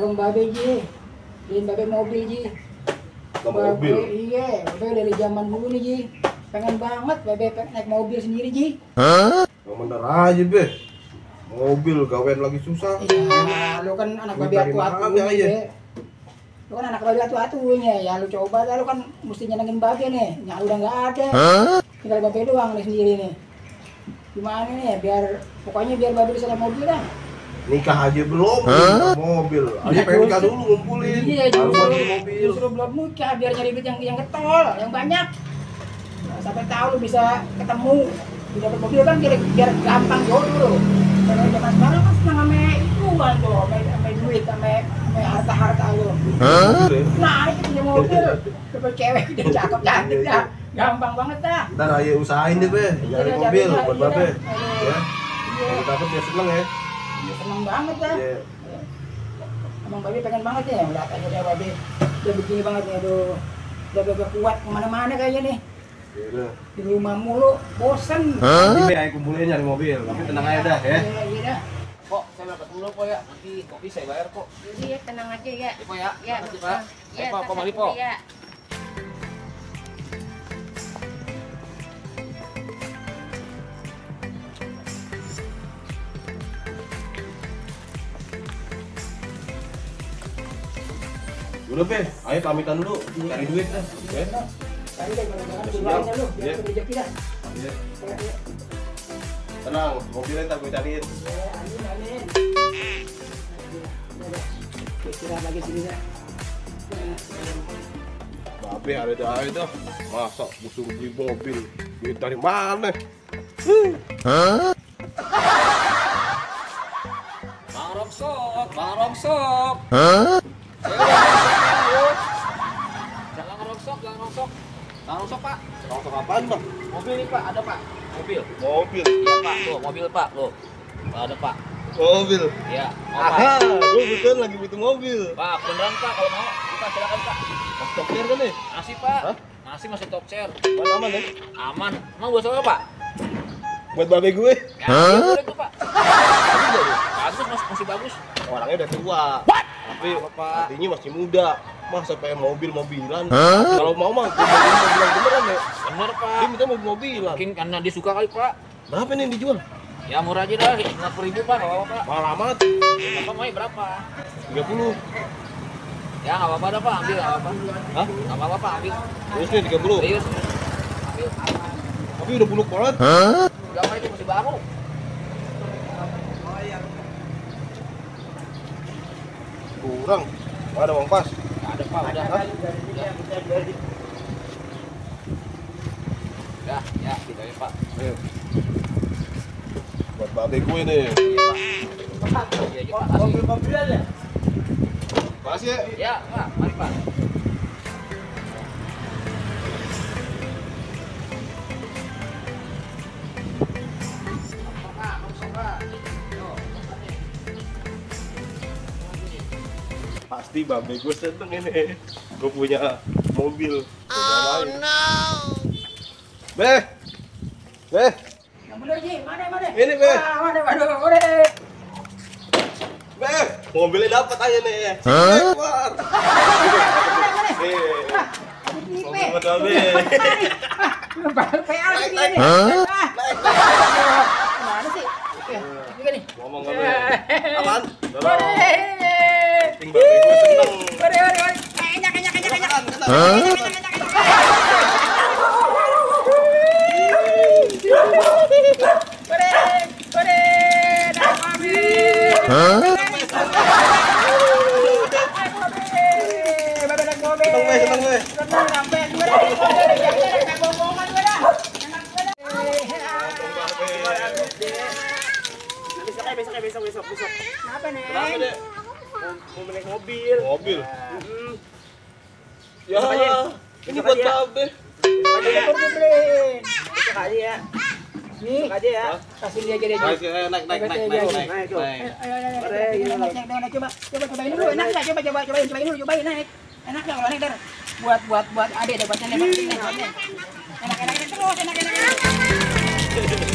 dong babe Ji. Beliin babe mobil Ji. Mobil? Iya, babe dari zaman dulu nih Ji. Pengen banget babe naik mobil sendiri Ji. Yang bener aja be. Mobil gawean lagi susah. Iya, lu kan anak babe atu-atu nih. Lu kan anak babe atu-atunya, ya lu coba dah, lu kan mesti nyenengin babe nih. Nyak udah nggak ada. Tinggal babe doang nih sendiri nih. Gimana nih biar pokoknya biar babe bisa naik mobil dah. Nikah aja belum, nikah mobil. Aja pengen nikah dulu ngumpulin. Iya, baru buat mobil. Justru belum nikah biar nyari duit yang getol, yang banyak. Nah, sampai tahu lu bisa ketemu, bisa dapat mobil kan biar gampang jodoh. Kalau zaman sekarang kan senang sama ituan tuh, sama duit, sama harta-harta lu. Nah, itu punya mobil, dapat cewek udah cakep cantik dah. Gampang banget dah. Ntar aja usahain deh be, cari mobil buat babe. Ya. Kalau dapet ya seneng ya. Seneng banget dah. Iya. Emang babe pengen banget ya, lihat aja deh babe. Udah begini banget ya, aduh. Udah gak kuat kemana-mana kayaknya nih. Iya. Di rumah mulu, bosen. Nanti ayo kumpulin nyari mobil, tapi tenang aja dah ya. Iya dah. Kok saya berangkat dulu kok ya, nanti kopi saya bayar kok. Iya, tenang aja ya. Pak ya, Ya, makasih Pak. Ya, Pak mari Pak. Ya. Udah be, ayo pamitan dulu, cari duit dah. Ya. Tadi deh jangan doain lu, biar Iya. rezeki dah. Iya. Iya. Tenang, mobilnya ntar gue cariin. Amin. Istirahat lagi sini dah. Babe ada aja dah. Masa musuh beli mobil, duit dari mana? Bang Rongsok, Bang Rongsok. Jangan ngerongsok, jangan ngerongsok. Jangan ngerongsok Pak. Langsung apaan bang? Mobil nih Pak, ada Pak. Mobil. Mobil. Iya Pak, tuh mobil Pak, tuh. Ada Pak. Mobil. Iya, mau Pak. Aha, gue betul lagi butuh mobil. Pak, beneran Pak, kalau mau kita silakan Pak. Mas top share kan nih? Masih Pak. Hah? Masih top share. Aman aman ya? Aman. Emang buat siapa Pak? Buat babe gue. Ya, iya boleh tuh Pak. Bagus Mas, masih bagus. Orangnya udah tua. Tapi Apa? hatinya masih muda. Masa pengen mobil-mobilan? Kalau mau mah gue beliin mobilan beneran ya. Bener Dia Pak. minta mobil-mobilan. Mungkin karena dia suka kali Pak. Berapa nih yang dijual? Ya murah aja dah, 50.000 Pak, nggak apa-apa Pak. Mahal amat. Bapak mau berapa? 30. Ya nggak apa-apa dah Pak, ambil nggak apa-apa. Hah? Nggak apa-apa Pak, ambil. Terus nih 30. Serius. Ambil. Tapi udah buluk banget. Udah Pak, itu masih baru. Kurang. Nggak ada uang pas. Nggak ada Pak, udah. Ya, ya, kita ya Pak. Ayo. Buat babe gue nih. Iya Pak. Iya, iya, Pak. Mobil-mobilan ya? Makasih ya. Ya, Pak, mari Pak. Pasti babe gue seneng ini. Gue punya mobil. Oh no. Beh. Beh. Yang bener Ji, mana? Ini, Be. Mana? Beh. Mobilnya dapat aja nih. Sini keluar. Nih. Mobil buat babe. PA lagi nih. Mana sih? Juga nih. Ngomong babe. Aman. Boleh. Ting babe gue seneng. Boleh. Enak. Seneng gue. Besok. Kenapa nih? Kenapa deh? Mau naik mobil. Mobil. Ya, Besok aja. ini Besok buat aja. babe. Besok beliin. Besok aja ya. Nih, besok aja ya. Kasih dia aja deh. Naik. Ayo, cobain dulu, enak nggak? Cobain dulu, naik. Enak nggak kalau naik dar? Buat adek deh, buat nenek. Enak terus, enak.